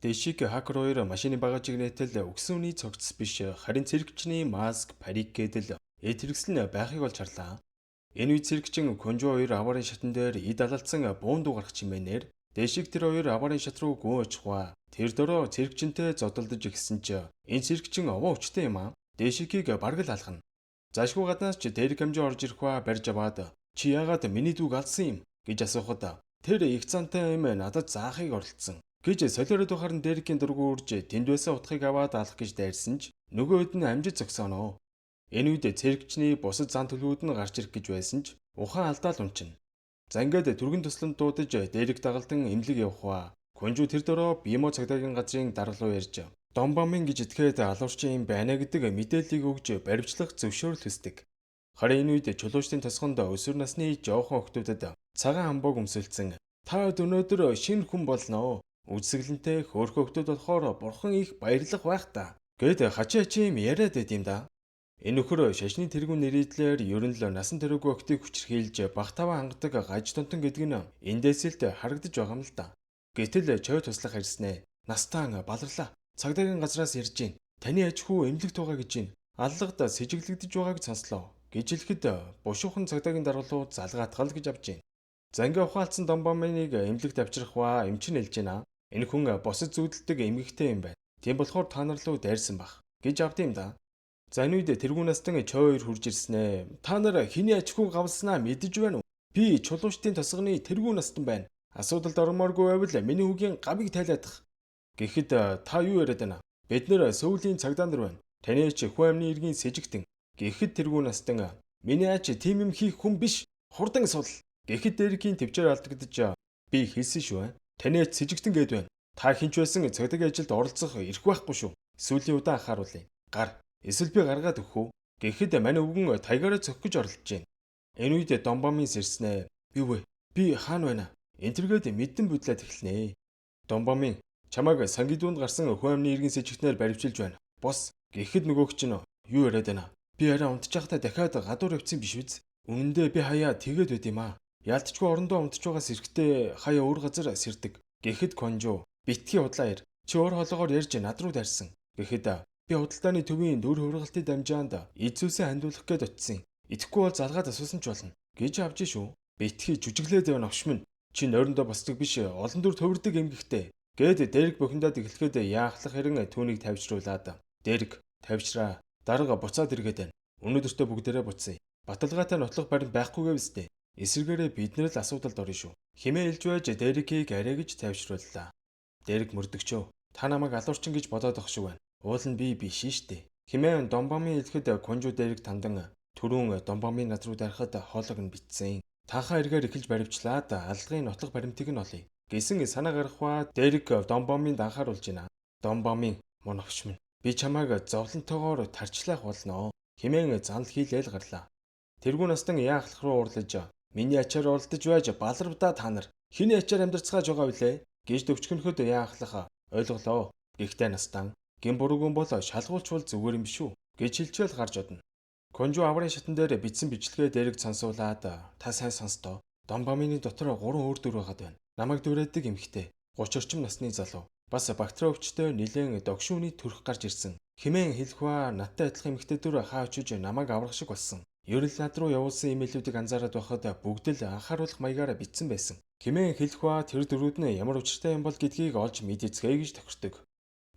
Дэшик хакер хоёр машины багажийг нээтэл үгсэн үний цогц биш, харин циркчний маск, парик гэдэл эд хэрэгсэл нь байхыг олж харлаа. Энэ үед циркчин Кунжу хоёр аварын шатан дээр эд алалцсан буун дуу гарах чимээнээр Дэшик тэр хоёр аварын шат руу гүн очихва. Тэр дөрөө циркчинтэй зодолдож ихсэн чи энэ циркчин овоо хүчтэй юм аа. Дэшикийг бараг л алгана. Зашгүй гаднаас ч Дэрик хэмжээ орж ирэх ба барьж аваад, "Чи яагаад миний дүүг алдсан юм?" гэж асуухад, "Тэр их цантай юм надад заахыг оролдсон" гэж солиороод байхаар нь Дэрикийн дургу үрж тэнд байсан утгыг аваад алах гэж дайрсан ч нөгөөд нь амжиж зогсооно. Энэ үед циркчний бусад зан төлөвүүд нь гарч ирэх гэж байсан ч ухаан алдаал унчна. За, ингээд түргэн тусланд дуудаж Дэрик дагалдан эмнэлэг явах ба. Кунжу тэр дөрөө Бимо цагдаагийн газрын дарга руу ярьж, Домбамин гэж итгээд алуурчин юм байна гэдэг мэдээллийг өгж баривчлах зөвшөөрөл хүсдэг. Харин энэ үед чулуужтын тосгонд өсвөр насны жоохон охидуудад цагаан хамбог өмсөлдсөн. "Та өнөөдөр шинэ хүн болно. Үзэсгэлэнтэй хөөрхөн охидууд болохоор бурхан их баярлах байх та" гэд хачин хачин юм яриад байд юм да. Энэ нөхөр шашны тэргүүн нэрийдлэр ер нь л насан туршаагүй охидыг хүчирхийлж бага таваа хангадаг гаж тонтон гэдэг нь эндээс л харагдаж байгаа юм л да. Гэтэл чой туслах ирснэ. "Настаан баларлаа. Цагдаагийн газраас ярьж гин. Таны аж хүү эмнэлэгт байгаа гэж гин. Аллагд сэжиглэгдэж байгааг сонслоо" гэж хэлэхэд бушуухан цагдаагийн дарга руу залгаатгал гэж авч гин. За, ингээ ухаалцсан Домбоминыг эмнэлэгт авчрах ба эмчин хэлж байна. "Энэ хүн босод зүүдэлдэг эмгэгтэй юм байна. Тийм болохоор та нар руу дайрсан бах" гэж авд юм да. За, энэ үед тэргүүн настан чой хоёр хурж ирснэ. "Та нар хэний аж хүү гавлснаа мэдэж байна уу? Би чулуужтын тосгоны тэргүүн настан байна. Асуудалд ормооргүй байвал миний хүүгийн гавыг тайлаадах." Гэхэд, "Та юу яриад байна? Бид нэр Сөүлийн цагдаа нар байна. Таны ч хүн амны иргэн сэжигтэн." Гэхэд тэргүүн настан, "Миний аач тийм юм хийх хүн биш. Хурдан сул." Гэхэд Дэрикийн төвчээр алдагдаж, "Би хэлсэн шүү. Таны ач сэжигтэн гээд байна. Та хэн ч байсан цагдаагийн ажилд оролцох эрх байхгүй шүү. Сүүлийн удаа анхааруулъя. Гар. Эсвэл би гаргаад өгөх үү?" Гэхэд манай өвгөн тайгаараа цохих гэж оролдож байна. Энэ үед Домбамын сэрснэ. "Юу вэ? Би хаана байна?" Энтергээд мэдэн будлаад эхэлнэ. Домбамын, "Чамайг сангийн дунд гарсан хүн амны иргэн сэжигтнээр баривчилж байна. Бос." Гэхэд нөгөөх чинь, "Юу яриад байна? Би арай унтж байхдаа дахиад гадуур явцсан биш үз? Үнэндээ би хаяа тэгээд байд юм аа. Яалтчгүй орондоо унтж байгаа сэрэгтээ хаяа өөр газар сэрдэг." Гэхэд Конжо, "Битгий худлаа яар. Чи өөр хоолоогоор ярьж над руу дайрсан." Гэхэд, "Би худалдааны төвийн дүр хувиргалтын дамжаанд эд зүйлсээ хандуулах гээд очсон. Итгэхгүй бол залгаад асуусан ч болно" гэж авч шүү. "Битгий жүжиглээд явна, овш минь. Чи нойрондоо босдог биш, олон дүр төвөрдөг эмгэгтэй" гэд Дэрэг бухимдаад эхлэхэд яахлах хэрэн түүнийг тавьчруулад, "Дэрэг, тавьчраа. Дарга буцаад эргээд байна. Өнөөдөртөө бүгдээрээ буцъя. Баталгаатай нотлох баримт байхгүйгээ биз дээ. Эсвэргээрээ бид нар л асуудалд орно шүү" хэмээн хэлж байж Дэрикийг арай гэж тавьчрууллаа. "Дэрэг мөрдөгчөө. Та намайг алуурчин гэж бодоод ах шиг байна. Уул нь би биш штэ" хэмээн Домбамын хэлэхэд Кунжу Дэрэг тандан, "Түрүүн Домбамын над руу дарахад хоолойг нь битсэн. Таахаа эргээр эхэлж баривчлаад аллагын нотлох баримтыг нь олъё" гэсэн санаа гаргах ба Дэрэг Домбамын анхааруулж байна. "Домбамын мөн овч минь, би чамайг зовлонтойгоор тарчлах болно" хэмээн занал хийлээл гарлаа. Тэргүүн настан яахлах руу уурлаж, "Миний ачаар оролдож байж баларвдаа, та нар хэний ачаар амьдарцгааж байгаа вүлээ?" гэж төвчгөнөхөд яахлах, "Ойлголоо. Гэхдээ настан гэм буруугүй бол шалгуулчвал зүгээр юм шүү" гэж хэлчихэл гарч одно. Конжу аврын шатан дээр бичсэн бичлэгээ дэрэг сонсуулаад, "Та сайн сонстоо. Домбамины дотор гурван өөр дүр байгаад байна. Намайг дүрээдэг эмэгтэй, 30 орчим насны залуу. Бас бактери өвчтөй нилээн догшууны төрх гарч ирсэн" хэмээн хэлэх ба, "Надтай адилхан эмэгтэй дүр хаа очиж намайг аврах шиг болсон. Ер нь над руу явуулсан имэйлүүдийг анзаараад байхад бүгд л анхааруулах маягаар бичсэн байсан" хэмээн хэлэх ба, тэр дүрүүд нь ямар учиртай юм бол гэдгийг олж мэдээцгээе гэж тохирдог.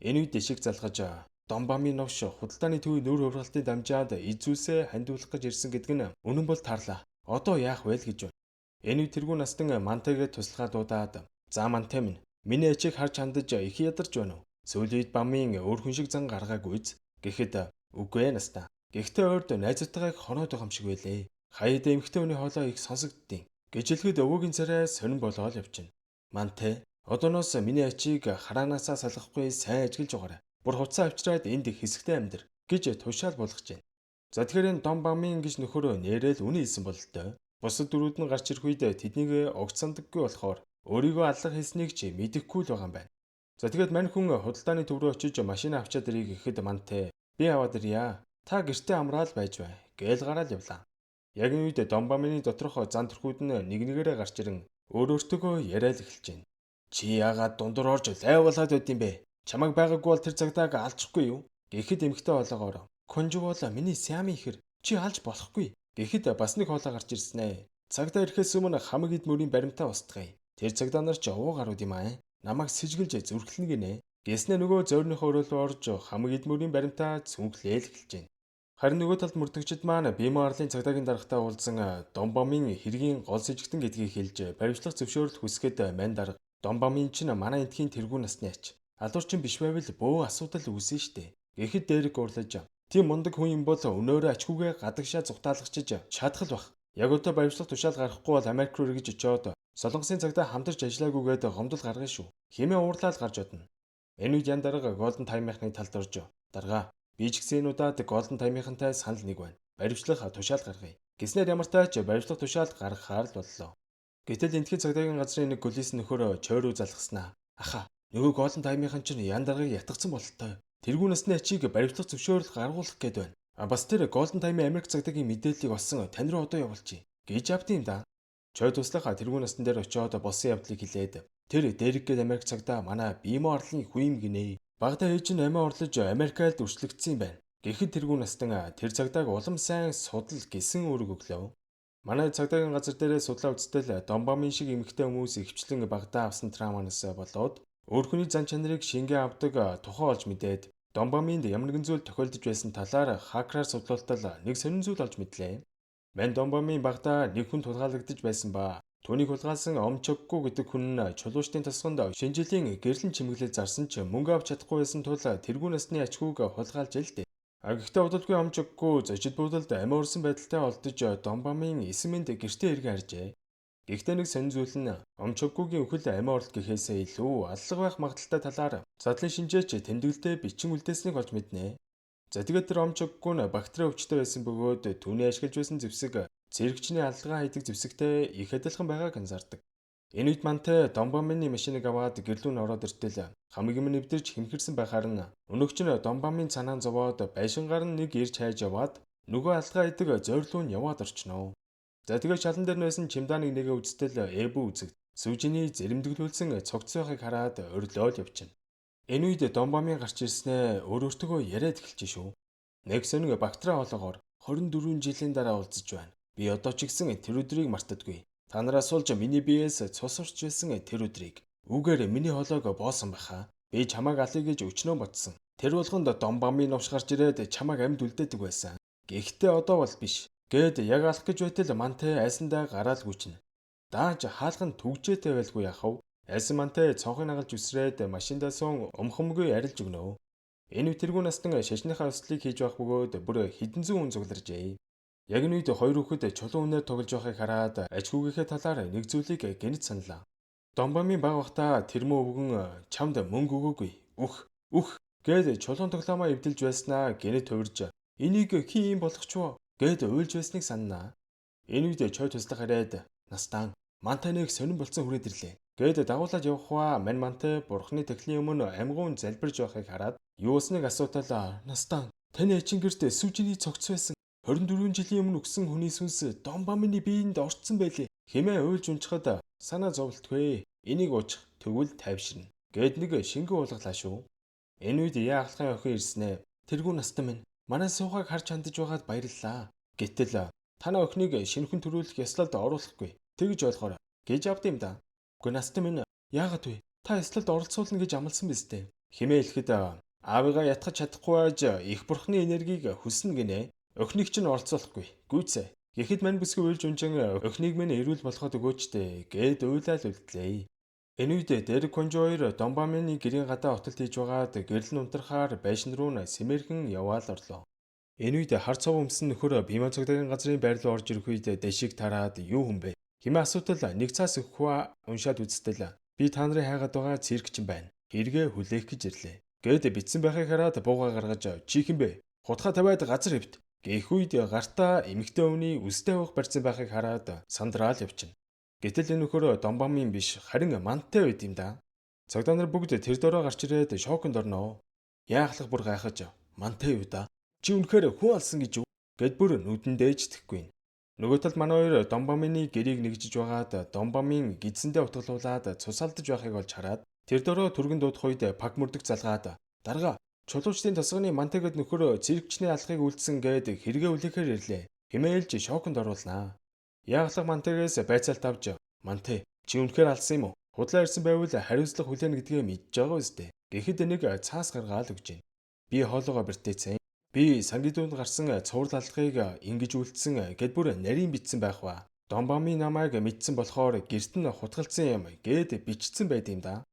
Энэ үед ишиг залгаж, Домбамын новш худалдааны төвийн нүүр хувиргалтын дамжаад эд зүйлсээ хандуулах гэж ирсэн гэдэг нь үнэн бол таарлаа. Одоо яах вэ л гэж байна. Энэ үед тэргүүн настан Мантайгээ туслахаа дуудаад, "За, Мантай минь, миний ачийг харж хандаж их ядарч байна уу? Сүүлийн үед Бамын өөр хүн шиг зан гаргаагүй биз?" Гэхэд, "Үгүй ээ, настаа. Гэхдээ ойрд найзтайгаа их хоноод байгаа юм шиг байлээ. Хаяад эмэгтэй хүний хоолой их сонсогддیں" гэж хэлэхэд өвөөгийн царай сонин болоод явчихна. "Мантай, одооноос миний ачийг хараанаасаа салгахгүй сайн ажиглаж байгаарай. Бүр хувцас авчираад энд хэсэгтээ амьдар" гэж тушаал болгож байна. За, тэгэхээр энэ Дом Бамын гэж нөхөр нэрэл үнэн хэлсэн бололтой. Бусад дүрүүд нь гарч ирэх үед тэднийг огт сандаггүй болохоор өөрийгөө аллах хэлснийг ч мэдэхгүй л байгаа юм байна. За, тэгээд мань хүн худалдааны төв рүү очиж машина авчаад ирье гэхэд Мантай, "Би аваад ирье. Та гэртээ амраал байж бай" гээл гараал явлаа. Яг энэ үед Домбамины доторх зан төрхүүд нь нэг нэгээрээ гарч ирэн өөр өөртөөгөө яриад эхэлж байна. Чи яагаад дундуур орж лайвуулаад байд юм бэ? Чамайг байгаагүй бол тэр цагдааг алчихгүй юу? Гэхэд эмэгтэй хоолоогоор Конжу бол миний Сиамын ихэр, чи алж болохгүй. Гэхэд бас нэг хоолой гарч ирсэн ээ. Цагдаа ирэхээс өмнө хамаг эд мөрийн баримтаа устгая. Тэр цагдаа нар ч овоо гарууд юм аа. Намайг сэжгэлж зүрхлэнэ гинэ. Гэснэ нөгөө зойрныхоо өрөөлөө орж хамаг эд мөрийн баримтаа цүнхлээл эхэлж байна. Харин нөгөө талд мөрдөгчд маань Бимо арлын цагдаагийн даргатай уулзсан Домбамын хэргийн гол сэжигтэн гэдгийг хэлж баривчлах зөвшөөрөл хүсгэд мань дарга Домбамын чинь манай энтхийн тэргүүн насны ач. Алуурчин биш байвал бөөн асуудал үүснэ штэ. Гэхэд дээрэг уурлаж, тийм мундаг хүн юм бол өнөөрөө ачгүйгээ гадагшаа зугтаалгачиж чадах л бах. Яг одоо баривчлах тушаал гаргахгүй бол Америк руу эргэж очиод Солонгосын цагдаа хамтарч ажиллаагүйгээд гомдол гаргана шүү. Хэмээн уурлаад гарч одно. Энэ үед ян дарга Golden Time-ийнхны талд орж, даргаа, би ч гэсэн энэ удаад Golden Time-ийнхантай санал нэг байна. Баривчлах тушаал гаргая. Гэснээр ямартай ч баривчлах тушаал гаргахаар л боллоо. Гэтэл энтхийн цагдаагийн газрын нэг гөлис нөхөр чой руу залхаснаа. Аха, нөгөө Golden Time-ийнхан чинь ян даргаыг ятгацсан бололтой. Тэргүүн насны ачийг баривчлах зөвшөөрөл гаргуулах гээд байна. А бас тэр Golden Time-ийн Америк цагдаагийн мэдээллийг олсон тань руу одоо явуулчих. Гэж авд юм да. Чой туслах тэргүүн насны дээр очиод болсон явдлыг хэлээд тэр Дэрэг гээд Америк цагдаа манай Бимо арлын хүн юм гинэ. Багадаа ээж нь амиа орлож Америкт өрчлөгдсөн юм байна. Гэхэд тэргүүн настан тэр цагдааг улам сайн судал гэсэн үүрэг өглөө. Манай цагдаагийн газар дээрээ судлаа үзтэл Домбамын шиг эмэгтэй хүмүүс ихэвчлэн багадаа авсан травманаас болоод өөр хүний зан чанарыг шингэн авдаг тухай олж мэдээд Домбаминд ямар нэгэн зүйл тохиолдож байсан талаар хакераар судлуултал нэг сонин зүйл олж мэдлээ. Мань Домбамын багадаа нэг хүн тулгаалагдаж байсан ба түүнийг хулгайлсан Омчоггүй гэдэг хүн нь чулуушдын тосгонд шинэ жилийн гэрлэн чимэглэл зарсан ч мөнгө авч чадахгүй байсан тул тэргүүн насны ачгүйг хулгайлж л дээ. А гэхдээ удалгүй Омчоггүй зочид буудалд амиа өрсөн байдалтай олдож Домбамын эсэмэнд гэртээ эргэн харжээ. Гэхдээ нэг сонин зүйл нь Омчоггүйгийн үхэл амиа орлт гэхээсээ илүү аллах байх магадлалтай талаар задлан шинжээч тэмдэглэлтэй бичин үлдээснийг олж мэднэ. За тэгээд тэр Омчоггүй нь бактери өвчтэй байсан бөгөөд түүний ашиглаж байсан зэвсэг цэрэгчний аллагаа хийдэг зэвсэгтэй их адилхан байгааг анзаардаг. Энэ үед мантай Домбамины машиныг аваад гэрлүүн ороод иртэл хамаг юм нэвдэрч хэмхэрсэн байхаар нь өнөөгч нь Домбамын цанаа зовоод байшингаар нь нэг ирж хайж яваад нөгөө алгаа хийдэг зойрлуу нь яваад орчноо. За тэгээд шалан дээр нь байсан чемоданыг нэгэ үзтэл эбүү үзэгд сүжиний зэрэмдэглүүлсэн цогц байхыг хараад орилоол явчихна. Энэ үед Домбамын гарч ирснээ өөр өөртөөгөө яриад эхэлж шүү. Нэг сонин бактери хоолоогоор 24 жилийн дараа уулзаж байна. Би одоо ч гэсэн тэр өдрийг мартадаггүй. Та нараас суулж миний биеэс цус урч байсан тэр өдрийг. Үүгээр миний хоолойг боосон байхаа. Би чамайг алъя гэж өчнөө бодсон. Тэр болгонд Домбамын новш гарч ирээд чамайг амьд үлдээдэг байсан. Гэхдээ одоо бол биш. Гээд яг алах гэж байтал мантай айсандаа гараал гүчнэ. Дааж хаалга нь түгжээтэй байлгүй яхав. Айсан мантай цонхыг нагалж үсрээд машиндаа суун өмхөмгүй арилж өгнө. Энэ үе тэргүүн настан шашныхаа ёслолыг хийж байх бөгөөд бүр хэдэн зуун хүн цугларжээ. Яг энэ үед хоёр хүүхэд чулуун үнээр тоглож байхыг хараад ачгүйгийнхээ талаар нэг зүйлийг гэнэт саналаа. Домбамын баг багтаа тэрмүү өвгөн чамд мөнгө өгөөгүй. Үх үх гээд чулуун тоглоомоо эвдэлж байснаа гэнэт хувирж энийг хин юм болгочвоо гээд уйлж байсныг саннаа. Энэ үед чой туслах ирээд настан мантай нэг сонин болцсон хүрээд ирлээ. Гээд дагуулаад явах ба мань мантай бурхны тэхлийн өмнө амьгуун залбирж байхыг хараад юусныг асуутал настан таны ачин гэрт сүжиний цогц байсан. 24 жилийн өмнө өгсөн хүний сүнс Домбамины биеинд орцсон байлээ. Хэмээ уйлж унчхад санаа зовлтгүй. Энийг уучих тэгвэл тайвширна. Гээд нэг шингэн уулгалаа шүү. Энэ үед яа ахлахын охин ирснэ. Тэргүү настан минь манай суугааг харж хандаж байгаад баярлалаа. Гэтэл танай охиныг шинэхэн төрүүлэх ёслолд оруулахгүй. Тэгж ойлгоорой гэж авд юм да. Үгүй настан минь яагаад вэ? Та ёслолд оролцуулна гэж амласан биз дээ. Хэмээ хэлэхэд аавыгаа ятгах чадахгүй байж их бурхны энергийг хүснэ гинэ. Охиныг чинь оролцуулахгүй. Гүйцээ. Гэхэд мань бүсгүй уйлж унжин охиныг минь эрүүл болгоод өгөөч дээ гэд уйлаал үлдлээ. Энэ үед Дэрэг Конжо хоёр Домбамины гэрийн гадаа отолт хийж байгаад гэрэл нь унтрахаар байшин руу нь сэмэрхэн яваал орлоо. Энэ үед хар цов өмсөн нөхөр Бима цагдаагийн газрын байр руу орж ирэх үед дэшиг тараад юу хүн бэ? Хэмээн асуудал нэг цаас өгөх уншаад үзтэл би та нарын хайгаад байгаа циркчин байна. Хэрэгээ хүлээх гэж ирлээ. Гэт битсэн байхыг хараад бууга гаргаж чи хэн бэ? Хутгаа тавиад газар хэвт. Гэх үед гартаа эмэгтэй хүний үстэй явах барьсан байхыг хараад сандраал явчихна. Гэтэл энэ нөхөр Домбамын биш харин мантай байд юм да. Цагдаа нар бүгд тэр дороо гарч ирээд шоконд орноо. Яахлах бүр гайхаж мантай юу да? Чи үнэхээр хүн алсан гэж юу? Гэд бүр нүдэндээ ч тэхгүй. Нөгөө талд манай хоёр Домбамины гэрийг нэгжиж байгаад Домбамын гидсэндээ утгалуулаад цусаалдаж байхыг олж хараад тэр дөрөө түргэн дуудах үед паг мөрдөх залгаад дарга чулуучдын тосгоны Мантэгэд нөхөр циркчний алхыг үлдсэн гээд хэрэгээ үлээхээр ирлээ. Хэмээлж шоконд оруулнаа. Яаглах Мантегээс байцаалт авч Манте чи үнэхээр алсан юм уу? Худлаа ирсэн байвал хариуцлага хүлээнэ гэдгээ мэдж байгаа үстэй. Гэхэд нэг цаас гаргаал өгч байна. Би хоолоогоо бэртээцэн. Би сангийн дунд гарсан цуврал алхахыг ингэж үлдсэн гэд бүр нарийн битсэн байх ба. Домбами намайг мэдсэн болохоор гэрт нь хутгалцсан юм гэд бичсэн байд юм да.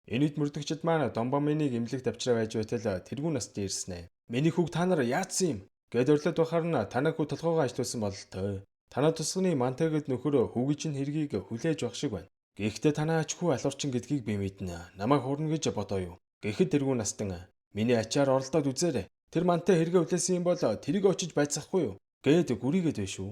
Энэ үед мөрдөгчд маань Домбаминыг эмнэлэгт авчраа байж байтал тэргүүн насд ирсэн ээ. Миний хүүг та нар яатсан юм гэд орлоод байхаар нь танай хүү толгоогоо ажилуулсан бололтой. Танай тусганы Мантэгэд нөхөр хүүгийч нь хэргийг хүлээж авах шиг байна. Гэхдээ танай ач хүү алуурчин гэдгийг би мэднэ. Намайг хурна гэж бодоо юу. Гэхэд тэргүүн настан миний ачаар оролдоод үзээрэй. Тэр мантай хэрэгээ хүлээсэн юм бол тэрийг очиж байцаахгүй юу? Гээд гүрийгээд байна шүү.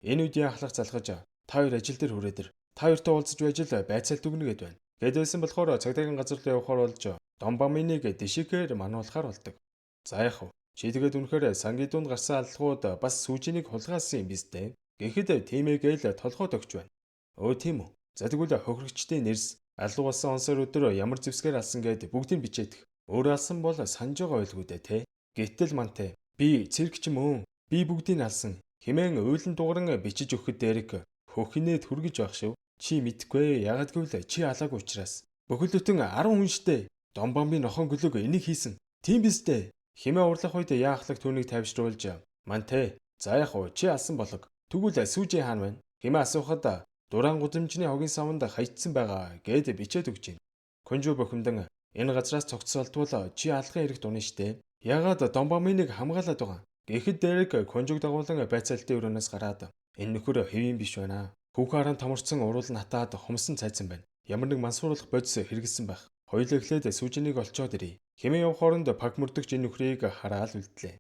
Энэ үед яахлах залгаж та хоёр ажил дээр хүрээд ир. Та хоёртой уулзаж байж л байцаалт өгнө гэд байна. Гэд байсан болохоор цагдаагийн газар руу явахаар болж Домбаминыг дэшигээр мануулахаар болдог. За яах вэ? Чи тэгээд үнэхээр сангийн дунд гарсан аллагууд бас сүүжинийг хулгайлсан юм биз дээ. Гэхэд тиймээгээл толгой төгч байна. Өө тийм үү. За тэгвэл хохирогчдын нэрс алуу болсон онсоор өдөр ямар зэвсгээр алсан гэд бүгдийг бичээдэх. Өөр алсан бол санаж байгаа байлгүй дээ те. Гэтэл мантай би цирк ч юм уу би бүгдийг алсан хэмээн уйлан дууран бичиж өгөхөд дэрэг хөхинээд хүргэж байх шив. Чи мэдгүй ягаад гэвэл чи алаагүй учраас. Бүхэл бүтэн 10 хүн штэ. Домбомбын нохон гөлөг энийг хийсэн. Тийм биз дээ. Хэмээн уурлах үед яахлаг түүнийг тайвшруулж мантай за яг уу чи алсан болог. Тэгвэл сүүжээ хаана байна? Хэмээн асуухад дуран гудамжны хогийн савнд хаягдсан байгаа гэд бичээд өгч байна. Конжо бохимдан энэ газраас цогцолтвол чи алгын эрэгт унаа штэ. Ягаад Домбаминыг хамгаалаад байгаа? Гэхэд Дэрэг Конжог дагуулan байцаалтын өрөөнөөс гараад энэ нөхөр хэвийн биш байна. Хүүхэн харан томорцсон уруул нь хатаад хумсан цайцсан байна. Ямар нэг мансууруулах бодис хэрэгэлсэн байх. Хоёулаа эхлээд сүүжинийг олцоод ирье. Хэмээн явх хооронд паг мөрдөгч энэ нөхрийг хараал үлдлээ.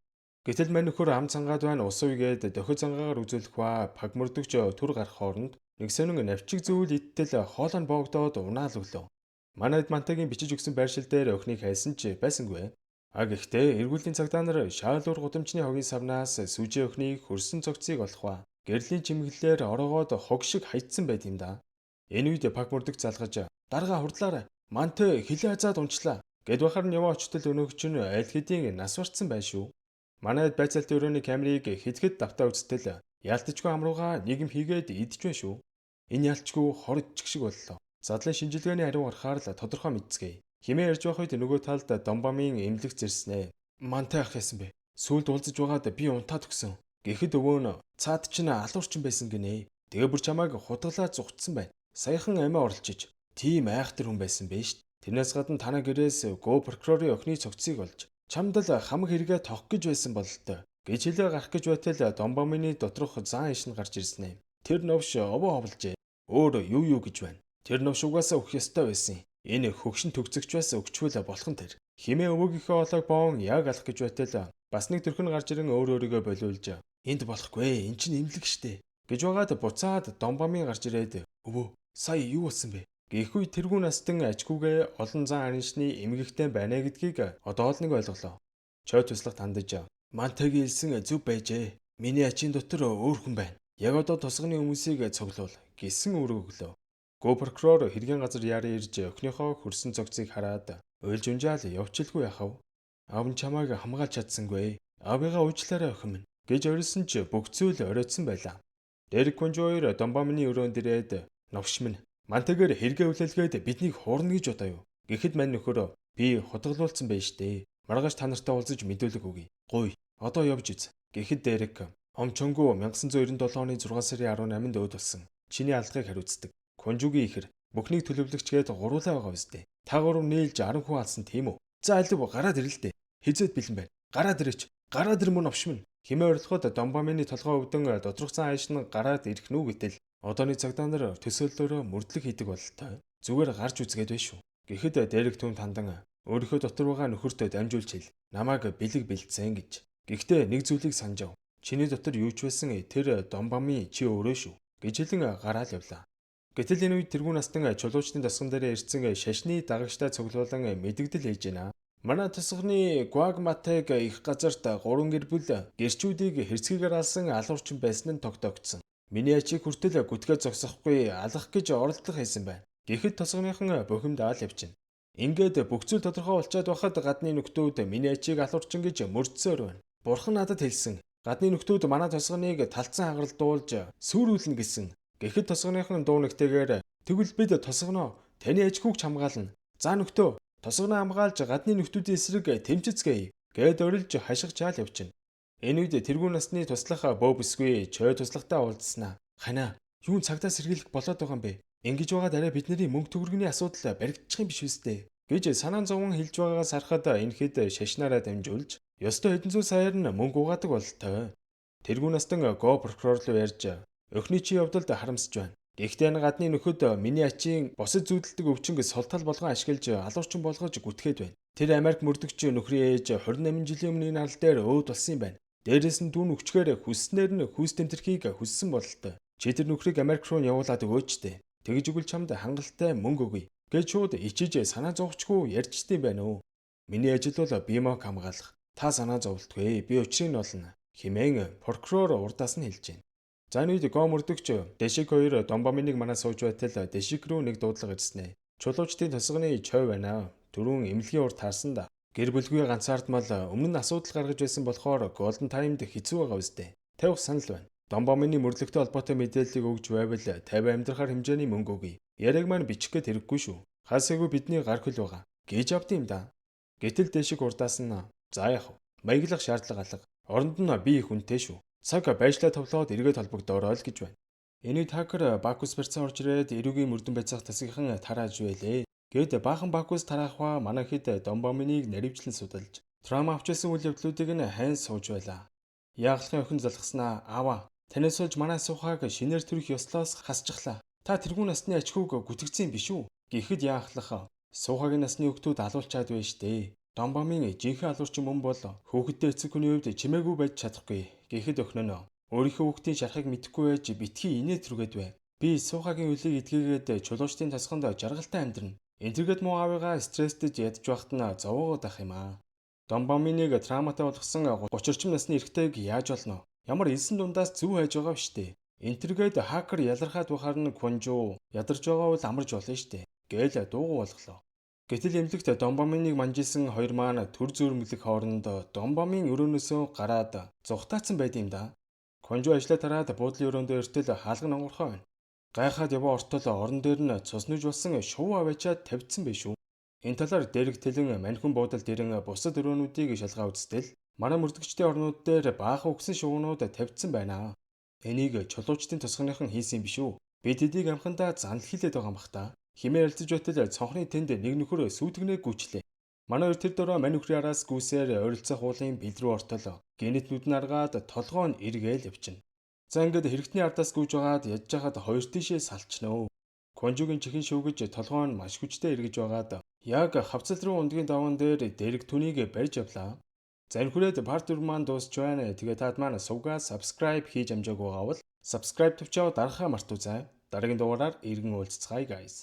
Гэтэл мань нөхөр ам цангаад байна ус уйгээд дохио цангаагаар үзүүлэх ба паг мөрдөгч түр гарах хооронд нэг сонин навчиг зүйл идтэл хоолой нь боогдоод унаал өглөө. Манайд Мантагийн бичиж өгсөн байршил дээр охиныг хайсан ч байсангүй. А гэхдээ эргүүлийн цагдаа нар шаалуур гудамжны хогийн савнаас сүжээ охиныг хөрсөн цогцыг олох ба гэрлийн чимэглэлээр ороогоод хог шиг хаягдсан байд юм да. Энэ үед паг мөрдөг залгаж дарга хурдлаарай. Мантэй хилээ хазаад унчлаа. Гэд бахар нь яваа очтол өнөөгч нь аль хэдийн нас барцсан байна шүү. Манайд байцаалтын өрөөний камерыг хэд давтаа үзтэл ялтчгүй амрууга нийгэм хийгээд идэж байна шүү. Энэ ялчгүй хор ичг шиг боллоо. Задлан шинжилгээний хариу гарахаар л тодорхой мэдцгээе. Химээ ярьж байх үед нөгөө талд Домбамын эмнэлэг зэрснэ. Мантай ах ясан бэ? Сүүлд уулзаж байгаад би унтаад өгсөн. Гэхэд өвөө нь цаад чинь алуурчин байсан гинэ. Тэгээ бүр чамайг хутгалаа зугтсан байна. Саяхан амиа оролчиж. Тийм айхтар хүн байсан бэ шт. Тэрнээс гадна танаа гэрээс го прокурорын охины цогцыг олж чамд л хамаг хэрэгээ тоох гэж байсан бололтой. Гэж хэлээ гарах гэж байтал Домбамины доторх зан иш нь гарч ирсэн ээ. Тэр новш овоо ховлжээ. Өөр юу юу гэж байна. Тэр новш угаасаа өгөх ёстой байсан. Энэ хөгшин төгцөгч бас өгчвөл болох нь тэр. Химээ өвөөгийнхөө олоог боон яг алах гэж байтал бас нэг төрхөн гарч ирэн өөр өөрийгөө болиулж энд болохгүй эн чинь имлэг штэ гэж байгаад буцаад Домбамын гарч ирээд өвөө сая юу болсон бэ? Гэхгүй тэргүүн настан ажгүйгээ олон зан араншны эмгэгтэй байна гэдгийг одоо л нэг ойлголоо. Чой туслах тандаж Мантагийн хэлсэн зөв байжээ. Миний ачийн дотор өөр хүн байна. Яг одоо тусганы хүмүүсийг цуглуул гэсэн үүрэг өглөө. Го прокурор хэргийн газар яаран ирж охиныхоо хөрсөн цогцыг хараад уйлж унжаал явчихлгүй яхав. Аав нь чамайг хамгаалж чадсангүй. Аавыгаа уучлаарай охин минь гэж орилсон ч бүх зүйл оройтсон байлаа. Дэрэг Конжо хоёр Домбамны өрөөнд ирээд новш минь Мантагээр хэрэгээ хүлээлгээд биднийг хуурна гэж бодоо юу. Гэхэд мань нөхөр би хутгалуулсан байж штэ. Маргааш та нартай уулзаж мэдүүлэг өгье. Гуй. Одоо явж үз. Гэхэд Дэрэг Омчонгу 1997 оны 6 сарын 18-нд өөд болсон. Чиний алдгыг хариуцдаг. Конжугийн ихэр бүхнийг төлөвлөгч гээд гуруулаа байгаа үстэй. Та гурав нийлж 10 хүн алсан тийм үү? За алив гараад ирэл дээ. Хизээд бэлэн байна. Гараад ирээч. Гараад ир мөн овш минь. Химээ орилоход Домбамины толгой өвдөн доторх зан ааш нь гараад ирэх нү гэтэл одооны цагдаа нар төсөөллөөрөө мөрдлөг хийдэг бололтой. Зүгээр гарч үзгээд байна шүү. Гэхэд Дэрэг түн тандан өөрийнхөө дотор байгаа нөхөртөө дамжуулж хэл. Намайг бэлэг бэлдсэн гэж. Гэхдээ нэг зүйлийг санаж ав. Чиний дотор юу ч байсан тэр Домбамын чи өөрөө шүү гэж хэлэн гараал явлаа. Гэтэл энэ үед тэргүүн настан чулуучдын тосгон дээр ирсэн шашны дагагчтай цуглуулan мэдэгдэл хийж байна. Манай тосгоны Гуагматег их газарт 3 гэр бүл гэрчүүдийг хэрцгийгээр алсан алуурчин байсан нь тогтоогдсон. Миний ачийг хүртэл гүтгээ зогсохгүй алах гэж оролдлого хийсэн байна. Гэхэд тосгоныхан бухимдаал явчихна. Ингээд бүх зүйл тодорхой болчоод байхад гадны нөхдүүд миний ачийг алуурчин гэж мөрдсөөр байна. Бурхан надад хэлсэн. Гадны нөхдүүд манай тосгоныг талцсан хагаралдуулж сүрүүлнэ гэсэн. Гэхэд тосгоныхан дуу нэгтэйгээр тэгвэл бид тосгоно таны аж хүүгч хамгаална. За нөхдөө тосгоно хамгаалж гадны нөхдүүдийн эсрэг тэмцэцгээе гэд орилж хашгичаал явчихна. Энэ үед тэргүүн насны туслах бөө бүсгүй чой туслахтаа уулзснаа. Ханаа, юун цагдаа сэргийлэх болоод байгаа юм бэ? Ингэж байгаад арай бидний мөнгө төгрөгийн асуудал баригдчих юм биш үстэй гэж санаан зовон хэлж байгаагаас харахад энэ хэд шашнаараа дамжуулж ёстой хэдэн зуун саяар нь мөнгө угаадаг бололтой. Тэргүүн настан го прокурор руу ярьж охины чи явдалд харамсаж байна. Гэхдээ энэ гадны нөхөд миний ачийн босод зүүдэлдэг өвчнөг султал болгон ашиглаж алуурчин болгож гүтгээд байна. Тэр Америк мөрдөгч нөхрийн ээж 28 жилийн өмнө энэ арал дээр өөд болсон юм байна. Дээрээс нь дүүн өвчгөр хүсснээр нь хүйс тэмтэрхийг хүссэн бололтой. Чи тэр нөхрийг Америк руу явуулаад өгөөч дээ. Тэгж өгвөл чамд хангалттай мөнгө өгье гэж шууд ичиж санаа зовчгүй ярьчдсан байна уу? Миний ажил бол Бимок хамгаалах. Та санаа зовлтгүй. Би учрыг нь олно. Химэн прокурор урдаас нь хэлж байна. За энэ үед го мөрдөгч Дэшик хоёр Домбоминыг манаа сууж байтал Дэшик рүү нэг дуудлага ирсэн. Чулуучдын тосгоны чой байна. Түрүүн эмнэлгийн урд таарсан да. Гэр бүлгүй ганцаардмал өмнө нь асуудал гаргаж байсан болохоор Golden Time-д хэцүү байгаа үстэй. Тавих санал байна. Домбомины мөрлөгтэй холбоотой мэдээллийг өгж байвал 50 амьдрахаар хэмжээний мөнгө өгье. Яриаг маань бичих гээд хэрэггүй шүү. Хаасаагүй бидний гар хөл байгаа. Гэж авд юм да. Гэтэл Дэшик урдаас нь за яах вэ? Маяглах шаардлага алга. Оронд нь би их үнэтэй шүү. Цаг байшлаа товлоод эргээд холбогдоорой л гэж байна. Энэ үед хакер Бакус барьцаа орж ирээд эрүүгийн мөрдөн байцаах тасгийнхан тарааж байлээ. Гээд баахан Бакус тараахва манай хэд Домбоминыг наривчлан судалж трама авчирсан үйл явдлуудыг нь хайн сууж байлаа. Яаглахын охин залхаснаа аава танаас болж манай сухааг шинээр төрөх ёслоос хасчихлаа. Та тэргүүн насны ач хүүг гүтгцэн биш үү? Гэхэд яахлах сухагийн насны хүүхдүүд алуулчаад байж штэ. Домбомын жинхэнэ алуурчин мөн бол хүүхэдтэй эцэг хүний хувьд чимээгүй байж чадахгүй. Гэхэд охин нь өөрийнхөө хүүхдийн шарахыг мэдэхгүй байж битгий инээ түргээд бай. Би сухагийн үлийг эдгээгээд чулуучдын тосгонд жаргалтай амьдрна. Энтергээд муу аавыгаа стресстэж ядж байхад нь зовоогоод ах юм аа. Домбоминыг травматай болгосон 30 орчим насны эрэгтэйг яаж олно? Ямар элсэн дундаас зөв хайж байгаа вэ штэ. Энтергээд хакер ялархаад байхаар нь Кунжу ядарч байгаа бол амарч болно штэ. Гээл дуугу болголоо. Гэтэл эмнэлэгт Домбоминыг манжилсан хоёр маань төр зөөрмөглөх хооронд Домбомин өрөөнөөсөө гараад зугатаацсан байд юм да. Кунжу ажлаа тараад буудлын өрөөндөө эртэл хаалга онгорхоо байна. Гайхаад яваа ортол орон дээр нь цуснаж болсон шувуу аваачаад тавьдсан байх шүү. Энэ талаар дэрэг тэлэн манхин буудалд ирэн бусад өрөөнүүдийг шалгаа үзтэл манай мөрдөгчдийн орнууд дээр баахан үгсэн шувуунууд тавьдсан байна. Энийг чулуучдын тосгоныхон хийсэн юм биш үү? Бид эдийг амхандаа занл хилээд байгаа юм бах та. Химээ ярилцаж байтал цонхны тэнд нэг нөхөр сүйтгэнэ гүйчлээ. Манай хоёр тэр дөрөө мань нөхрийн араас гүйсээр ойролцоох уулын бэл рүү ортол гинэт нүд нь аргаад толгоо нь эргээл явчихна. За ингээд хэрэгтний ардаас гүйж байгаад ядж хахад хоёр тишээ салчнаа. Конжугийн чихэн шүүгэж толгоо нь маш хүчтэй эргэж байгаад яг хавцал руу ундгийн даван дээр дэрэг түнийг барьж явлаа. Занхүрээд part 4 маань дуусч байна. Тэгээ таад маань сувгаа subscribe хийж амжаагүй байгаа бол subscribe товчоо дарахаа мартуузай. Дараагийн дугаараар иргэн уулзцгаая guys.